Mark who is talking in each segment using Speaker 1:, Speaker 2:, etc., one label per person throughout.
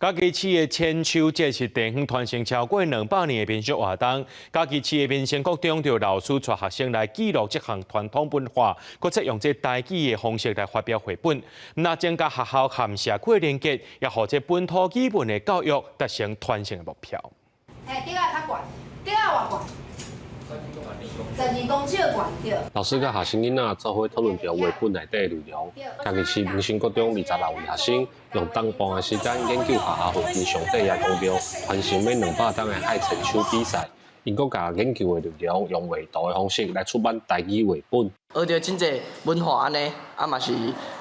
Speaker 1: 嘉義市的千秋節是地方傳承超過200年的民俗活動。嘉義市的民生國中，就老師帶學生來記錄這項傳統文化，閣採用這台語的方式來發表繪本，那增加學校和社區的連結，也予這本土語文的教育達成傳承的目標。
Speaker 2: 嘿，竹仔較懸，竹仔偌懸？12公尺懸對。
Speaker 3: 老師佮學生囡仔做伙討論著繪本內底的內容。嘉義市民生國中26位學生用冬半的時間研究學校附近上帝爺公廟傳承欲200冬的賽千秋比賽。𪜶閣共研究的內容用畫圖的方式來出版台語繪本。
Speaker 4: 學著真濟文化按呢，啊嘛是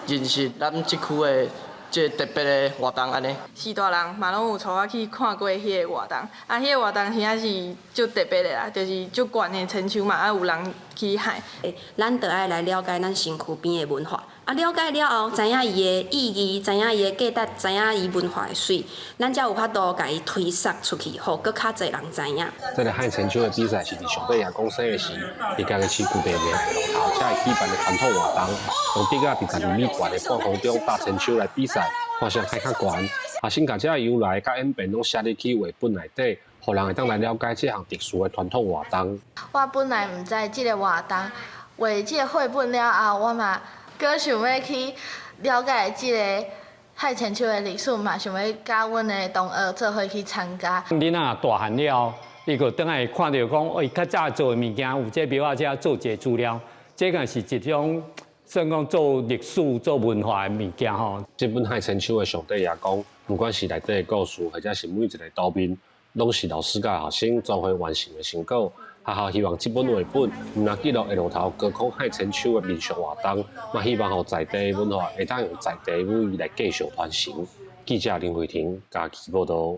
Speaker 4: 認識咱這區的這個特別的活動按呢。
Speaker 5: 序大人嘛攏有帶我去看過彼个活動，啊，彼個活動真正是足特別的啦，就是足懸的千秋嘛，啊有人去喊。
Speaker 6: 咱著愛來了解咱身軀邊的文化，啊，了解了後，知影伊的意義，知影伊的價值，知影伊文化的媠，咱才有法度共伊推捒出去，予閣較濟人知影。
Speaker 3: 這個賽千秋的比賽是佇上帝爺公生的時，佇嘉義市舊地名下龍頭才會舉辦的傳統活動，用竹仔佇12米懸的半空中搭千秋來比賽，看誰刣較懸。學生共這个由來佮演變攏寫入去繪本內底，予人會當來了解這項特殊的傳統活動。
Speaker 7: 我本來毋知這个活動，畫這个繪本了後，我嘛閣想欲去了解這个賽千秋的歷史，嘛想欲佮阮的同學做伙去參加。
Speaker 8: 囡仔大漢了後，伊閣轉來看著講，欸，較早做的物件有這廟仔遮做一个資料，這個是一種算講做歷史、做文化的物件吼。
Speaker 3: 這本賽千秋的上帝爺公，不管是內底的故事，或者是每一個圖面，攏是老師佮學生做伙完成的成果。學校希望這本繪本，毋但記錄下龍頭高空賽千秋的民俗活動，嘛希望予在地文化會當用在地語言來繼續傳承。記者林慧婷嘉義報導。